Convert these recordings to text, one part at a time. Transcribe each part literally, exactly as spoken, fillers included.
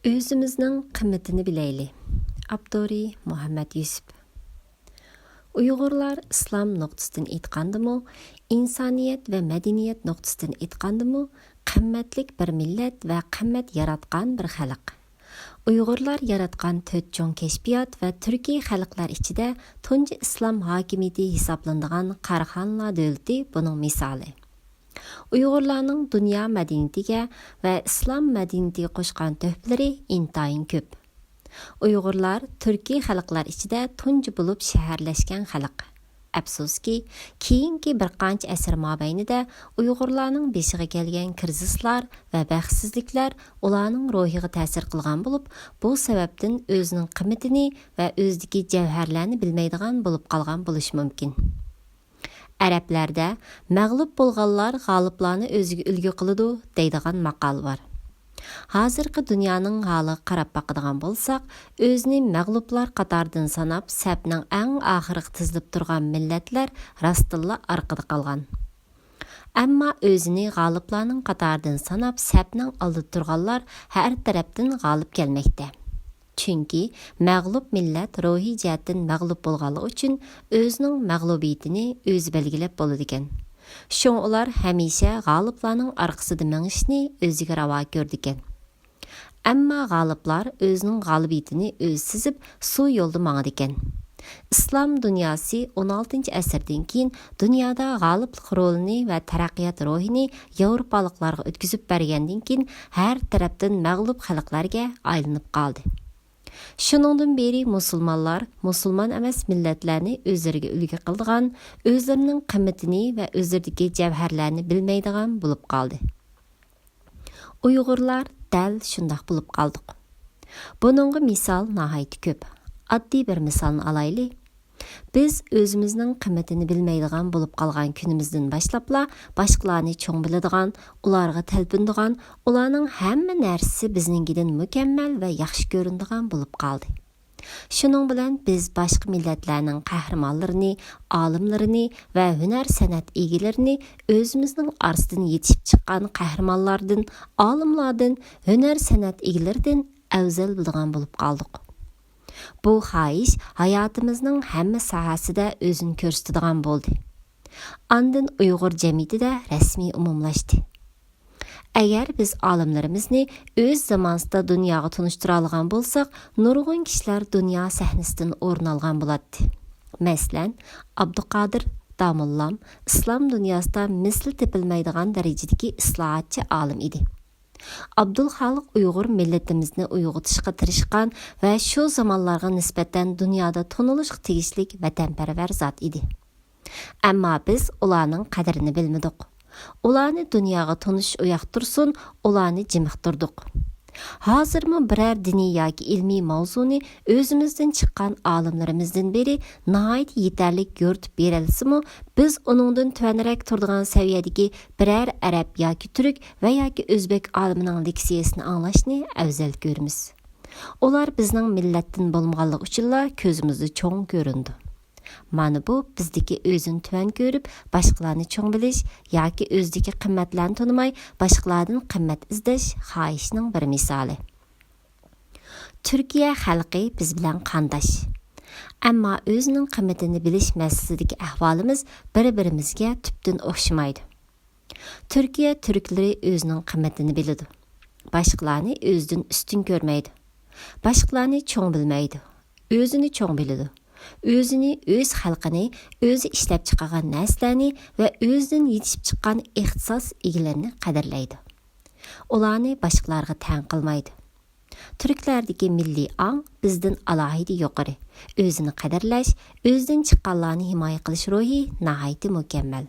ئۆزىمىزنىڭ قىممىتىنى بىلەيلى. ئاپتورى: مۇھەممەد يۈسۈپ. ئۇيغۇرلار ئىسلام نۇقتىسىدىن ئېيتقاندىمۇ، ئىنسانىيەت ۋە مەدەنىيەت نۇقتىسىدىن ئېيتقاندىمۇ، قىممەتلىك بىر مىللەت ۋە قىممەت ياراتقان بىر خەلق. ئۇيغۇرلار ياراتقان تۆت چوڭ كەشپىيات ۋە تۈركىي خەلقلەر ئىچىدە تۇنجى ئىسلام ھاكىمىيىتى ھېسابلىنىدىغان قاراخانلار دۆلىتى بۇنىڭ مىسالى. ئۇيغۇرلارنىڭ دۇنيا مەدەنىيىتىگە ۋە ئىسلام مەدەنىيىتىگە قوشقان تۆھپىلىرى ئىنتايىن كۆپ. ئۇيغۇرلار تۈركىي خەلقلەر ئىچىدە تۇنجى بولۇپ شەھەرلەشكەن خەلق. ئەپسۇسكى، كېيىنكى بىر قانچە ئەسىر مابەينىدە ئۇيغۇرلارنىڭ بېشىغا كەلگەن كىرىزىسلار ۋە بەختسىزلىكلەر ئۇلارنىڭ روھىغا تەسىر قىلغان بولۇپ، بۇ سەۋەبتىن ئۆزىنىڭ قىممىتىنى ۋە ئۆزىدىكى جەۋھەرلەرنى بىلمەيدىغان بولۇپ قالغان بولۇشى مۇمكىن. ئەرەبلەردە «مەغلۇپ بولغانلار غالىپلارنى ئۆزىگە ئۈلگە قىلىدۇ» دەيدىغان ماقال بار. ھازىرقى دۇنيانىڭ ھالىغا قاراپ باقىدىغان بولساق، ئۆزىنى مەغلۇپلار قاتارىدىن ساناپ، سەپنىڭ ئەڭ ئاخىرىغا تىزىلىپ تۇرغان مىللەتلەر راستتىنلا ئارقىدا قالغان. ئەمما ئۆزىنى غالىپلارنىڭ قاتارىدىن ساناپ، سەپنىڭ ئالدىدا تۇرغانلار ھەر تەرەپتىن غالىپ كەلمەكتە. چۈنكى مەغلۇپ مىللەت روھىي جەھەتتىن مەغلۇپ بولغانلىقى ئۈچۈن ئۆزىنىڭ مەغلۇبىيىتىنى ئۆزى بەلگىلەپ بولىدىكەن. شۇڭا ئۇلار ھەمىشە غالىپلارنىڭ ئارقىسىدا مېڭىشنى ئۆزىگە راۋا كۆرىدىكەن. ئەمما غالىپلار ئۆزىنىڭ غالىبىيىتىنى ئۆزى سېزىپ، سۇ يولدا ماڭىدىكەن. ئىسلام دۇنياسى ئون ئالتىنچى ئەسىردىن كېيىن دۇنيادا غالىپلىق رولىنى ۋە تەرەققىيات روھىنى ياۋروپالىقلارغا ئۆتكۈزۈپ بەرگەندىن كېيىن، ھەر تەرەپتىن مەغلۇپ خەلقلەرگە ئايلىنىپ قالدى. شۇنىڭدىن بېرى مۇسۇلمانلار مۇسۇلمان ئەمەس مىللەتلەرنى ئۆزلىرىگە ئۈلگە قىلىدىغان، ئۆزلىرىنىڭ قىممىتىنى ۋە ئۆزلىرىدىكى جەۋھەرلەرنى بىلمەيدىغان بولۇپ قالدى. ئۇيغۇرلار دەل شۇنداق بولۇپ قالدۇق. بۇنىڭغا مىسال ناھايىتى كۆپ. ئاددىي بىر مىسالنى ئالايلى. بىز ئۆزىمىزنىڭ قىممىتىنى بىلمەيدىغان بولۇپ قالغان كۈنىمىزدىن باشلاپلا باشقىلارنى چوڭ بىلىدىغان، ئۇلارغا تەلپۈنىدىغان، ئۇلارنىڭ ھەممە نەرسىسى بىزنىڭكىدىن مۇكەممەل ۋە ياخشى كۆرۈنىدىغان بولۇپ قالدى. شۇنىڭ بىلەن بىز باشقا مىللەتلەرنىڭ قەھرىمانلىرىنى، ئالىملىرىنى ۋە ھۈنەر-سەنئەت ئىگىلىرىنى ئۆزىمىزنىڭ ئارىسىدىن يېتىشىپ چىققان قەھرىمانلاردىن، ئالىملاردىن، ھۈنەر-سەنئەت ئىگىلىرىدىن ئەۋزەل بىلىدىغان بولۇپ قالدۇق. بۇ خاھىش ھاياتىمىزنىڭ ھەممە ساھەسىدە ئۆزىنى كۆرسىتىدىغان بولدى. ئاندىن ئۇيغۇر جەمئىيىتىدە رەسمىي ئومۇملاشتى. ئەگەر بىز ئالىملىرىمىزنى ئۆز زامانىسىدا دۇنياغا تونۇشتۇرالىغان بولساق، نۇرغۇن كىشىلەر دۇنيا سەھنىسىدىن ئورۇن ئالغان بولاتتى. مەسىلەن، ئابدۇقادىر داموللام ئىسلام دۇنياسىدا مىسلى تېپىلمايدىغان دەرىجىدىكى ئىسلاھاتچى ئالىم ئىدى. ئابدۇلخالىق ئۇيغۇر مىللىتىمىزنى ئويغىتىشقا تىرىشقان ۋە شۇ زامانلارغا نىسبەتەن دۇنيادا تونۇلۇشقا تېگىشلىك ۋەتەنپەرۋەر زات ئىدى. ئەمما بىز ئۇلارنىڭ قەدرىنى بىلمىدۇق. ئۇلارنى دۇنياغا تونۇش ئۇياقتۇرسۇن، ئۇلارنى جىمىقتۇردۇق. ھازىرمۇ بىرەر دىنىي ياكى ئىلمىي ماۋزۇنى ئۆزىمىزدىن چىققان ئالىملىرىمىزدىن بىرى ناھايىتى يېتەرلىك يورۇتۇپ بېرەلىسىمۇ، بىز ئۇنىڭدىن تۆۋەنرەك تۇرىدىغان سەۋىيەدىكى بىرەر ئەرەب ياكى تۈرك ۋە ياكى ئۆزبېك ئالىمىنىڭ لېكسىيەسىنى ئاڭلاشنى ئەۋزەل كۆرىمىز. ئۇلار بىزنىڭ مىللەتتىن بولمىغانلىقى ئۈچۈنلا كۆزىمىزدە چوڭ كۆرۈنىدۇ. مانا بۇ بىزدىكى ئۆزىنى تۆۋەن كۆرۈپ، باشقىلارنى چوڭ بىلىش ياكى ئۆزىدىكى قىممەتلەرنى تونۇماي، باشقىلاردىن قىممەت ئىزدەش خاھىشىنىڭ بىر مىسالى. تۈركىيە خەلقى بىز بىلەن قانداش. ئەمما ئۆزىنىڭ قىممىتىنى بىلىش مەسىلىسىدىكى ئەھۋالىمىز بىر-بىرىمىزگە تۈپتىن ئوخشىمايدۇ. تۈركىيە تۈركلىرى ئۆزىنىڭ قىممىتىنى بىلىدۇ. باشقىلارنى ئۆزىدىن ئۈستۈن كۆرمەيدۇ. باشقىلارنى چوڭ بىلمەيدۇ. ئۆزىنى چوڭ بىلىدۇ. ئۆزىنى، ئۆز خەلقىنى، ئۆزى ئىشلەپچىقارغان نەرسىلەرنى ۋە ئۆزىدىن يېتىشىپ چىققان ئىختىساس ئىگىلىرىنى قەدىرلەيدۇ. ئۇلارنى باشقىلارغا تەڭ قىلمايدۇ. تۈركلەردىكى مىللىي ئاڭ بىزدىن ئالاھىدە يۇقىرى. ئۆزىنى قەدىرلەش، ئۆزىدىن چىققانلارنى ھىمايە قىلىش روھى ناھايىتى مۇكەممەل.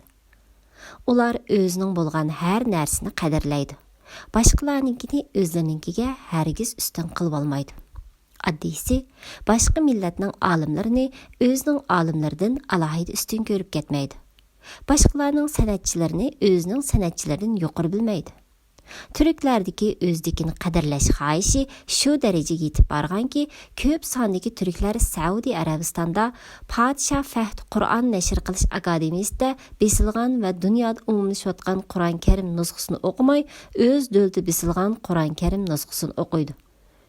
ئۇلار ئۆزىنىڭ بولغان ھەر نەرسىنى قەدىرلەيدۇ. باشقىلارنىڭكىنى ئۆزلىرىنىڭكىگە ھەرگىز ئۈستۈن قىلىۋالمايدۇ. ئاددىيسى، باشقا مىللەتنىڭ ئالىملىرىنى ئۆزىنىڭ ئالىملىرىدىن ئالاھىدە ئۈستۈن كۆرۈپ كەتمەيدۇ. باشقىلارنىڭ سەنئەتچىلىرىنى ئۆزىنىڭ سەنئەتچىلىرىدىن يۇقىرى بىلمەيدۇ. تۈركلەردىكى ئۆزىدىكىنى قەدىرلەش خاھىشى شۇ دەرىجىگە يېتىپ بارغانكى، كۆپ ساندىكى تۈركلەر سەئۇدى ئەرەبىستاندا پادىشاھ فەھد قۇرئان نەشر قىلىش ئاكادېمىيىسىدە بېسىلغان ۋە دۇنيادا ئومۇملىشىۋاتقان قۇرئان كەرىم نۇسخىسىنى ئوقۇماي، ئۆز دۆلىتىدە بېسىلغان قۇرئان كەرىم نۇسخىسىنى ئوقۇيدۇ.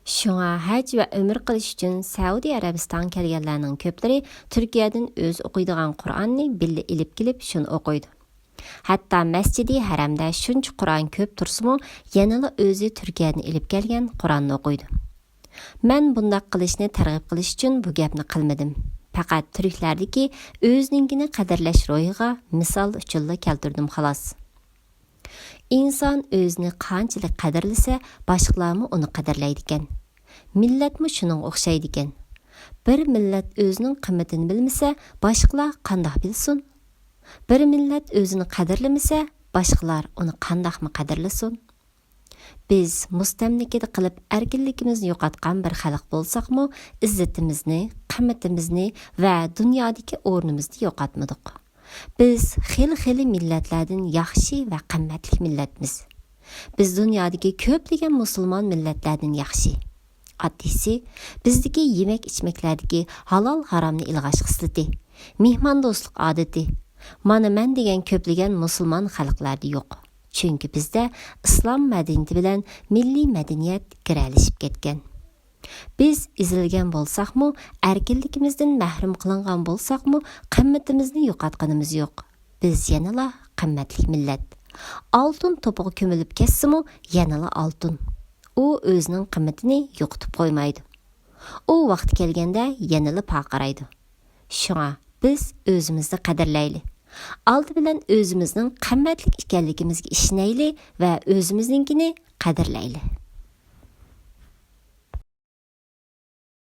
شۇڭا ھەج ۋە ئۆمرە قىلىش ئۈچۈن سەئۇدى ئەرەبىستانغا كەلگەنلەرنىڭ كۆپلىرى تۈركىيەدىن ئۆزى ئوقۇيدىغان قۇرئاننى بىللە ئېلىپ كېلىپ شۇنى ئوقۇيدۇ. ھەتتا مەسجىدى ھەرەمدە شۇنچە قۇرئان كۆپ تۇرسىمۇ، يەنىلا ئۆزى تۈركىيەدىن ئېلىپ كەلگەن قۇرئاننى ئوقۇيدۇ. مەن بۇنداق قىلىشنى تەرغىب قىلىش ئۈچۈن بۇ گەپنى قىلمىدىم. پەقەت تۈركلەردىكى ئۆزىنىڭكىنى قەدىرلەش روھىغا مىسال ئۈچۈنلا كەلتۈردۈم، خالاس. ئىنسان ئۆزىنى قانچىلىك قەدىرلىسە، باشقىلارمۇ ئۇنى قەدىرلەيدىكەن. مىللەتمۇ شۇنىڭغا ئوخشايدىكەن. بىر مىللەت ئۆزىنىڭ قىممىتىنى بىلمىسە، باشقىلار قانداق بىلسۇن؟ بىر مىللەت ئۆزىنى قەدىرلىمىسە، باشقىلار ئۇنى قانداقمۇ قەدىرلىسۇن؟ بىز مۇستەملىكىدە قېلىپ ئەركىنلىكىمىزنى يوقاتقان بىر خەلق بولساقمۇ، ئىززىتىمىزنى، قىممىتىمىزنى ۋە دۇنيادىكى ئورنىمىزنى يوقاتمىدۇق. بىز خېلى-خېلى مىللەتلەردىن ياخشى ۋە قىممەتلىك مىللەتمىز. بىز دۇنيادىكى كۆپلىگەن مۇسۇلمان مىللەتلەردىن ياخشى. ئاددىيسى، بىزدىكى يېمەك-ئىچمەكلەردىكى ھالال-ھارامنى ئىلغاش خىسلىتى، مېھماندوستلۇق ئادىتى، مانا مەن دېگەن كۆپلىگەن مۇسۇلمان خەلقلەردە يوق. چۈنكى بىزدە ئىسلام مەدەنىيىتى بىلەن مىللىي مەدەنىيەت گىرەلىشىپ كەتكەن. بىز ئېزىلگەن بولساقمۇ، ئەركىنلىكىمىزدىن مەھرۇم قىلىنغان بولساقمۇ، قىممىتىمىزنى يوقاتقىنىمىز يوق. بىز يەنىلا قىممەتلىك مىللەت. ئالتۇن توپىغا كۆمۈلۈپ كەتسىمۇ، يەنىلا ئالتۇن. ئۇ ئۆزىنىڭ قىممىتىنى يوقىتىپ قويمايدۇ. ئۇ ۋاقتى كەلگەندە يەنىلا پارقىرايدۇ. شۇڭا بىز ئۆزىمىزنى قەدىرلەيلى. ئالدى بىلەن ئۆزىمىزنىڭ قىممەتلىك ئىكەنلىكىمىزگە ئىشىنەيلى ۋە ئۆزىمىزنىڭكىنى قەدىرلەيلى.